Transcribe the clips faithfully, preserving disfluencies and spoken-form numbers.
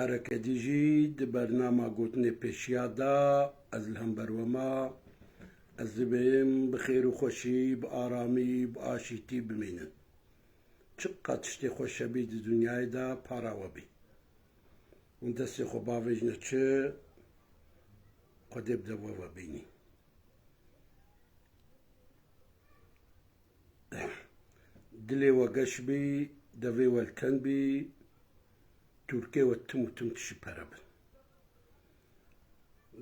Erekedî jî di bernama gotinê pêşiya de ez li hember we ma, ez dibêm bi xêr û xweşî, bi aramî, bi aşîtî bimînin. Çiqas tiştê xweş hebî di dinyayê de para we bî. Hûn destê xwe bavêjine çi, Xwedê bide we ve bînî. Dilê we geş bî, devê we li ken bî, tûrkê we tim û tim tişî pere bin.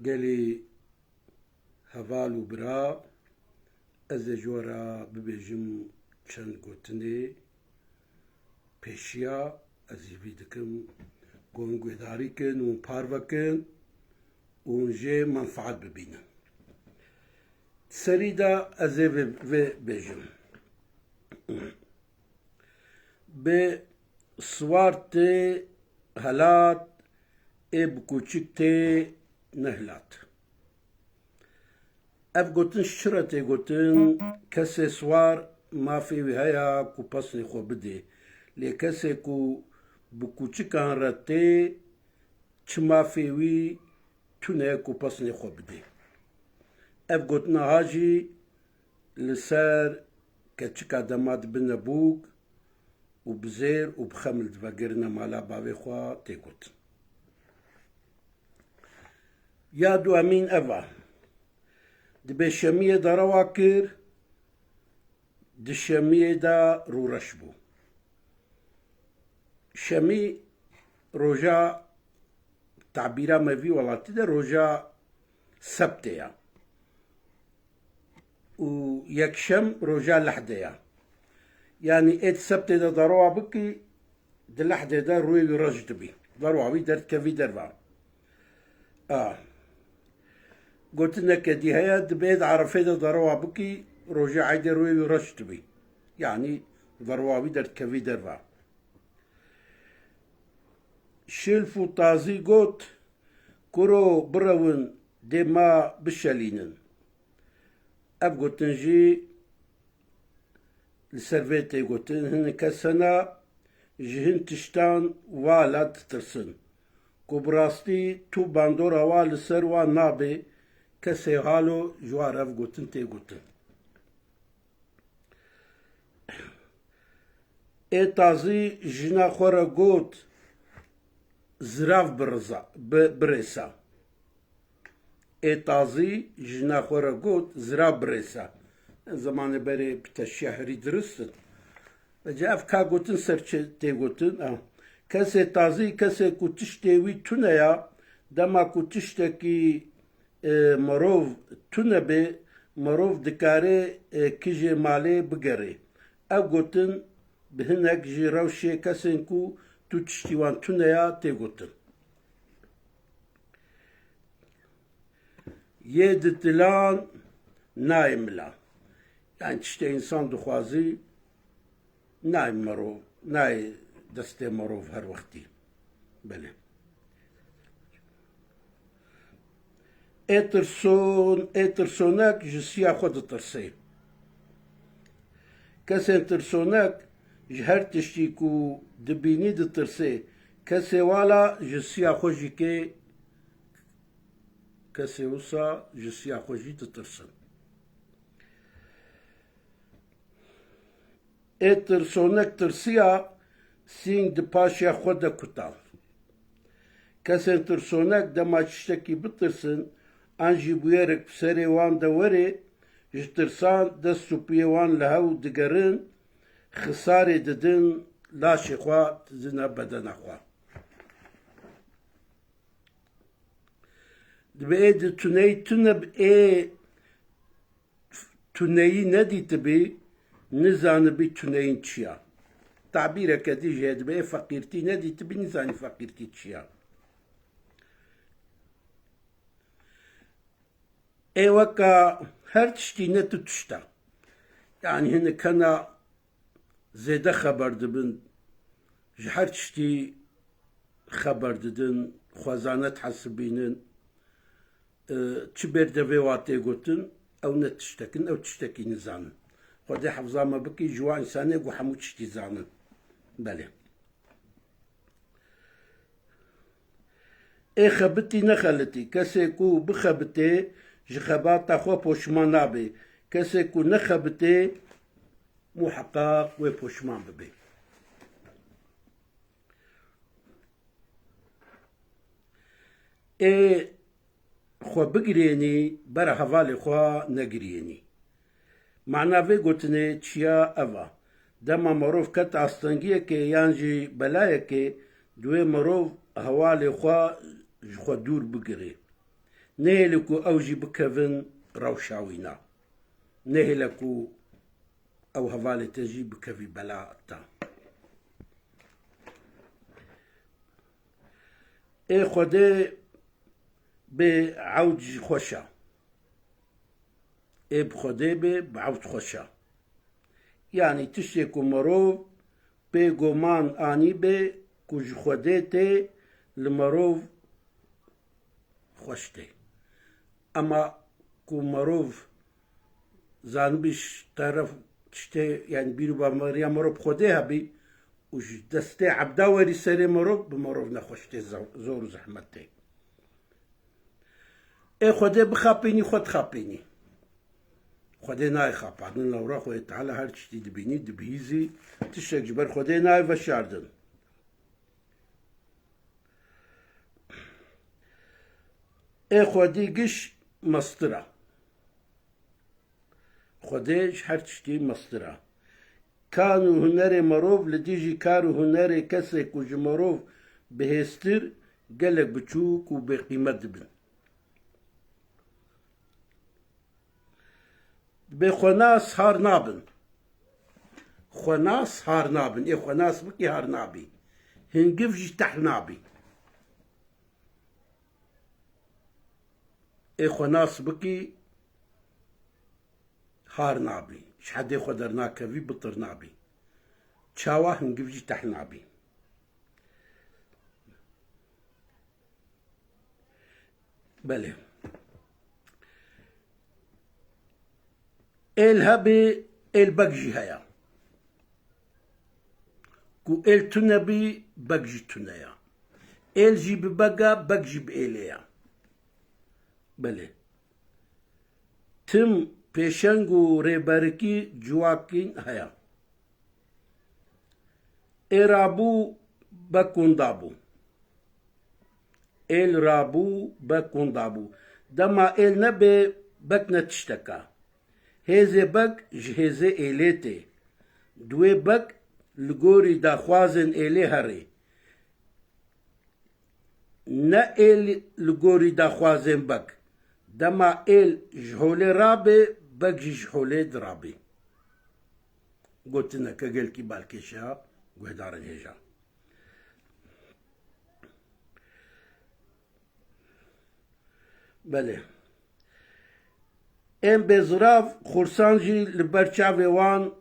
Gelî heval û bira, ez ê ji we re bibêjim çend gotinê pêşiya, ez hîvî dikim ku hûn guhdarî kin û hûn parve kin û hûn jê menfaet bibînin. Serî de ez ê vê, vê bêjim. Bi siwar tê helat, ê bi kûçik tê nehilat. Ev gotin ji çi re tê gotin? Kesê siwar mafê wî heye ku pesnê xwe bidê. Lê kesê ku bi kûçikan re tê, çi mafê wî tune ye ku pesnê xwe bidê. Ev gotina ha jî li ser keçika dema dibine bûk û bi zêr û bi xemil divegirine mala bavê xwe tê gotin. Ya duemîn ev a. Dibê şemiyê de rewa kir, di şemiyê de rûreş bû. Şemî roja, tabîra me vî welatî de roja sebtê ya. Û yekşem roja lehdê ya. Yanî ê di sebtê de derewa bikî, di lehdê de rûyê wî reş dibî. Derewa wî derdikevî derve. A. Gotineke dî heye, dibê di Erefê de derewa bikî, rojê Eydê rûyê wî reş dibî. Yanî derewa wî derdikevî derve. Şilf û Tazî got, Kuro birewin dê ma bişelînin. Ev gotin jî li ser vê tê gotin, hin kes hene ji hin tiştan wala ditirsin. Ku bi rastî tu bandora wa li ser wan nabê, kesê halo ji wan re ev gotin tê gotin. Ê Tazî jina xwe re got, zirav biriza, bi, birêsa. Ê Tazî jina xwe re got, zirav birêsa. Zemanê berê bi teşiya herî dirist in. Vece ev ka gotin ser çi tê gotin? A. Kesê Tazî, kesê ku tiştê wî tune ya, dema ku tiştekî e, mirov tune be, mirov dikare, e, kijê malê bigere. Ev gotin bi hinek ji rewşê kesên ku tu tiştî wan tune ya tê gotin. Yê di tilan nayê mila. Yani tiştê însan dixwazî, nayê merov, nayê destê merov her wextî. Belê. Ê tirson, ê tirsonek ji siya xwe ditirsê. Kesên tirsonek ji her tiştî ku dibînî ditirsê. Kesê wala ji siya xwe jî kê, kesê wisa ji siya xwe jî ditirsin. Ê tirsonek tirsiya sîng di paşiya xwe de kuta. Kesên tirsonek dema tiştekî bitirsin, an jî bûyerek bi serê wan de were, ji tirsan dest û piyê wan li hew digerin, xisarê didin, laşê xwe didine bedena xwe. Dibe ê di tuneyî tune bi ê tuneyî nedîtibî, nizanibî tuneyîn çi ya. Tabîreke dî jê dibe, ê feqîrtî nedîtibî, nizanî feqîrtî çi ya. Ê weka her tiştî ne tu tişt e. Yanî hinek hene zêde xeber dibin, ji her tiştî xeber didin, xwezane dihesibînin. E, çi bêr devê wa tê gotin, ew ne tiştek in, ew tiştekî nizanin. Xwedê hefza me bikî ji wan însanê ku hemû tiştî zanin. Belê. Ê xebitî nexelitî. Kesê ku bixebitê, ji xebata xwe poşman nabê. Kesê ku nexebitê, muheqeq wê poşman bibê. Ê xwe bigirênî, bera hevalê xwe negiriyênî. Mana vê gotinê çiya ev a. Dema merov ket astengiyekê yan jî belayekê, divê merov hevalê xwe ji xwe dûr bigirê. Nehêle ku ew jî bikevin rewşa wîna. Nehêle ku ew hevalê te jî bikevî bela te. Ê Xwedê bê ewd jî xweş e. Ê bi Xwedê bê bi ewd xweş e. Yanî tiştê ku merov pê goman anî bê ku ji Xwedê tê, li merov xweş tê. Ema ku merov zanibî ji teref tiştê, yanî bîr û baweriya merov bi Xwedê hebî û ji destê ebda werî serê merov, bi merov nexweş tê, ze-, zor û zehmet tê. Ê Xwedê bixapînî, xwe dixapînî. Xwedê nayê xapandin, lewra Xwedê Teala her tiştî dibînî, dibihîzî, tiştek ji ber Xwedê nayê veşardin. Ê Xwedî giş mestir e. Xwedê ji her tiştî mestir e. Kan û hunerê merov li dijî kar û hunerê kesê ku ji merov bihêztir, gelek biçûk û bêqîmet dibin. Bêxwenas har nabin. Xwenas har nabin. Ê xwenas bikî har nabî. Hingiv jî tehl nabî. Ê xwenas bikî har nabî. Ji hedê xwe dernakevî, bitir nabî. Çawa hingiv jî tehl nabî. Belê. Êl hebê, êl beg jî heye. Ku êl tune bî, beg jî tune ya. Êl jî bi beg e, beg jî bi êlê ya. Belê. Tim pêşeng û rêberikî civakîn heye. Ê rabû bek winda bû. Êl rabû bek winda bû. Dema êl nebê, bek ne tiştek e. Hêzê bek ji hêzê êlê tê. Divê bek li gorî daxwazên êlê herê. Ne êl li gorî daxwazên bek. Dema êl ji holê rabê, bek jî ji holê dirabê. Gotineke gelkî balkêş e, guhdarên hêja. Belê. Ên bêzirav xursan jî li ber çavê wan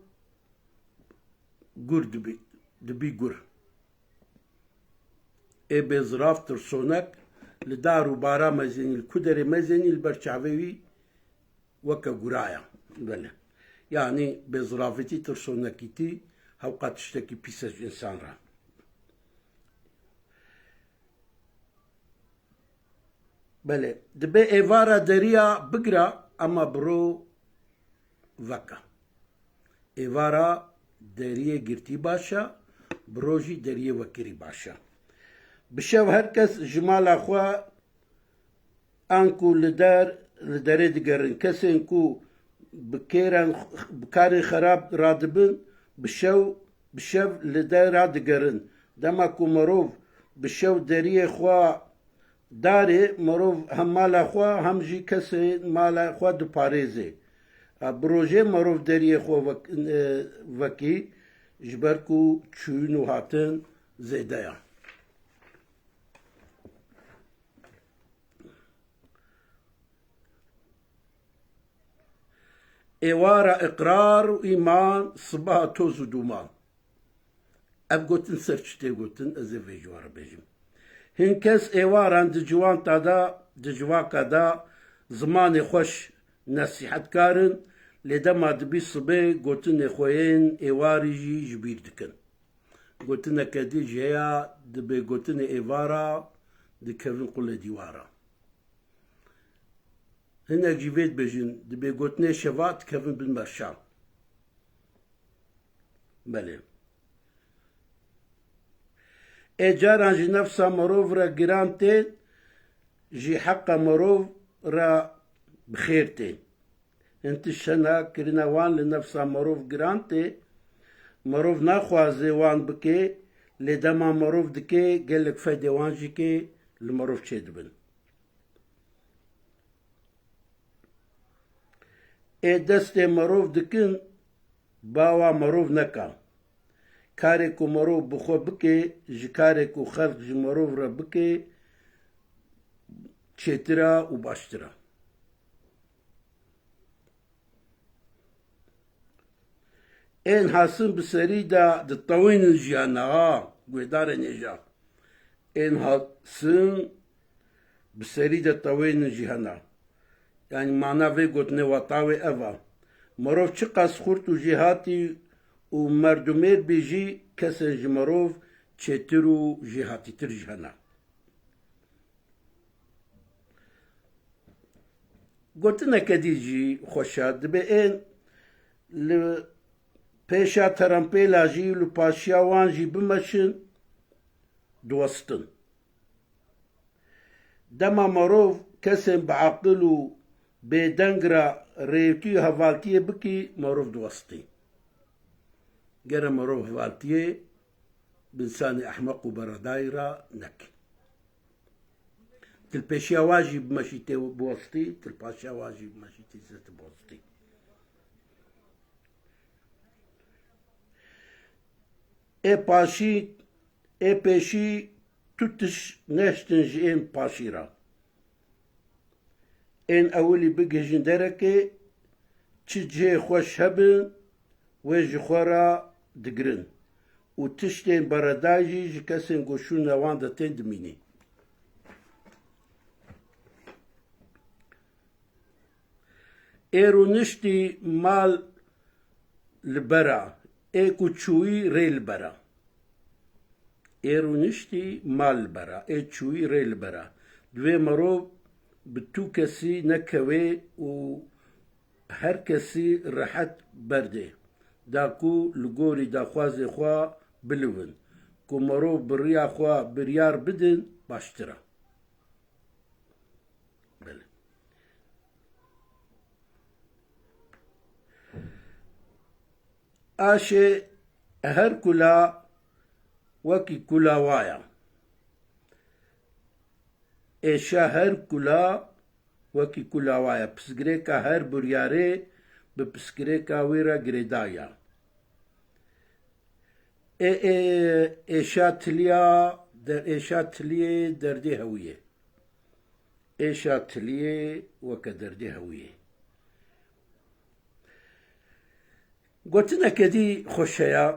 gur dibî, dibî gur. Ê bêzirav tirsonek li dar û bara mezenî, li kuderê mezenî li ber çavê wî weke guraya. Belê. Yanî bêziravîtî, tirsonekîtî hewqa tiştekî pîs e ji însan re. Belê, dibê êvara deriya bigira, ema bi ro veke. Êvara deriyê girtî baş e, bi ro jî deriyê vekirî baş e. Bi şev her kes ji mala xwe an ku li der, li derê digerin. Kesên ku bi kêren, bi karên xerab radibin, bi şew, bi şev li der radigerin. Dema ku merov bi şev deriyê xwe darê, merov hem mala xwe hem jî kesên mala xwe diparêzê. Bi rojê merov deriyê xwe vek-, e, vekî, ji ber ku çûn û hatin zêde ye. Êwara iqrar û îman, sibeha toz û dûman. Ev gotin ser çi tê gotin, ez ê vê ji wan re bêjim. Hin kes êwaran di ciwanta de, di civaka de zimanê xweş nesîhetkar in, lê dema dibî sibê gotinê xwe yên êwarî jî ji bîr dikin. Gotineke dî jî heye, dibê gotinê êvara dikevin qulê dîwara. Hinek jî vê dibêjin, dibê gotinê şeva dikevin bin merşa. Belê. Ê caran ji nefsa mirov re giran tê, ji heqa mirov re bi xêr tê. Hin tişt hene, kirina wan li nefsa mirov giran tê. Mirov naxwaze wan bike, lê dema mirov dike, gelek feydê wan jî kê li mirov çêdibin. Ê destê mirov dikin, bawa mirov neka. Karê ku mirov bi xwe bike, ji karê ku xelk ji mirov re bike, çêtir e û baştir e. Ên hasin bi serî de ditewînin jiyana, ha, guhdarên hêja. Ên hasin bi serî de tewênin jî hene. Yanî mana vê gotinê wata wê ev e. Mirov çiqas xurt û jêhatî û merdumêr bî jî, kesên ji mirov çêtir û jêhatîtir jî hene. Gotineke dî jî xweş e, dibê ên li pêşa terempêla jî û li paşiya wan jî bimeşin, diwestin. Dema mirov kesên bi aqil û bêdeng re rêwîtî û hevaltiyê bikî, mirov diwestî. Gere mirov hevaltiyê bi însanê ehmeq û beredayî re nekî. Til pêşiya wa jî bimeşî tê biwestî, til paşiya wa jî bimeşî tê zêde biwestî. Ê paşî, ê pêşî tu tişt nehiştin ji ên paşî re. Ên ewilî bigihîjin derekê, çi cihê xweş hebin, wê ji xwe re digirin û tiştên beredayî jî ji kesên ku şûna wan de tên dimînî. Ê rûniştî mal li ber a, ê ku çûyî rê li ber a. Ê rûniştî mal li ber a, ê çûyî rê li ber a. Divê mirov bi tu kesî nekewê û her kesî rehet berdê, da ku li gorî daxwazê xwe bilivin. Ku mirov bi riya xwe biryar bidin, baştir e. Belê. Aşê her kula wekî kula wa ya. Êşa her kula wekî kula wa ya. Pisgirêka her biryarê bi pisgirêka wî re girêdayî ya. Ê, ê, êşa tiliya, der-, êşa tiliyê derdê hewiyê. Êşa tiliyê weke derdê hewiyê. Gotineke dî xweş heye,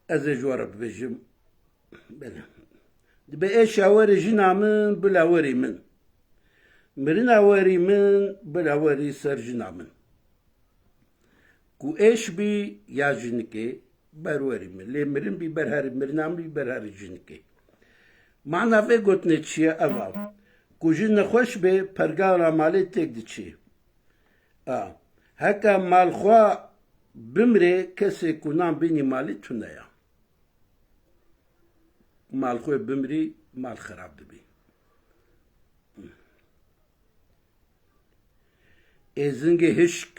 ez ê ji we re bibêjim. Belê. Dibe êşa werê jina min, bila werî min. Mirina werî min, bila werî ser jina min. Ku êş bî ya jinikê, ber werî min. Lê mirin bî ber herî, mirina min bî ber herî jinikê. Mana vê gotinê çi ye? Ev a. Ku jin nexweş bê, pergala malê têk diçê. A. Heke malxwa bimrê, kesê ku nan bînî malê tune ya. Malxwê bimrî, mal xerab dibî. Êzingê hişk,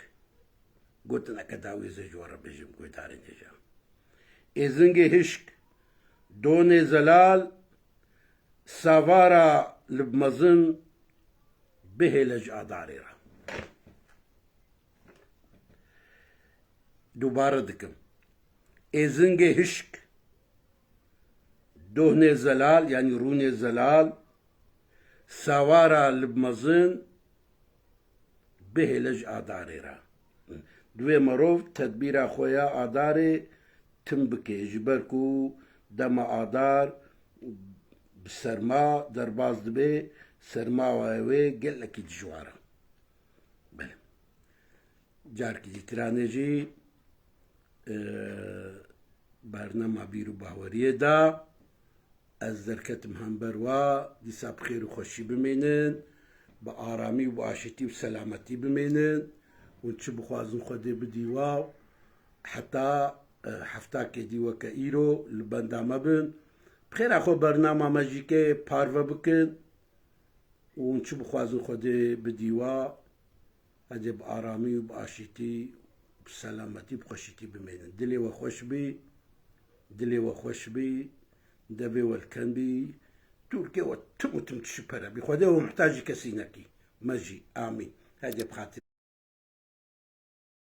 gotineke dawî ez ê ji we re bêjim, guhdarên hêja. Êzingê hişk, donê zelal, savara li mezin bihêle ji adarê re. Dubare dikim. Êzingê hişk, dohnê zelal, yanî rûnê zelal, sawara li mezin bihêle ji adarê re. Divê mirov tedbîra xwe ya adarê tim bike, ji ber ku dema adar bi serma derbas dibe, sermaya wê gelekî dijwar e. Belê. Carkî dîtiranê jî, e, bernama bîr û baweriyê da. Ez derketim hember wa, dîsa bi xêr û xweşî bimênin, bi aramî û bi aşîtî û selametî bimênin. Hûn çi bixwazin Xwedê bidî wa, heta, e, heftakê dî weke îro li benda me bin. Bi xêra xwe bernama me jî kê parve bikin. Û hûn çi bixwazin Xwedê bidî wa, Xwedê bi aramî û bi aşîtî, bi selametî, bi xweşîtî bimênin. Dilê we xweş bî, dilê we xweş bî, devê we li ken bî, Tirkê we tim û tim tişî pere bî. Xwedê we muhtacî kesî nekî. Me jî. Amîn. Xwedê bi xatir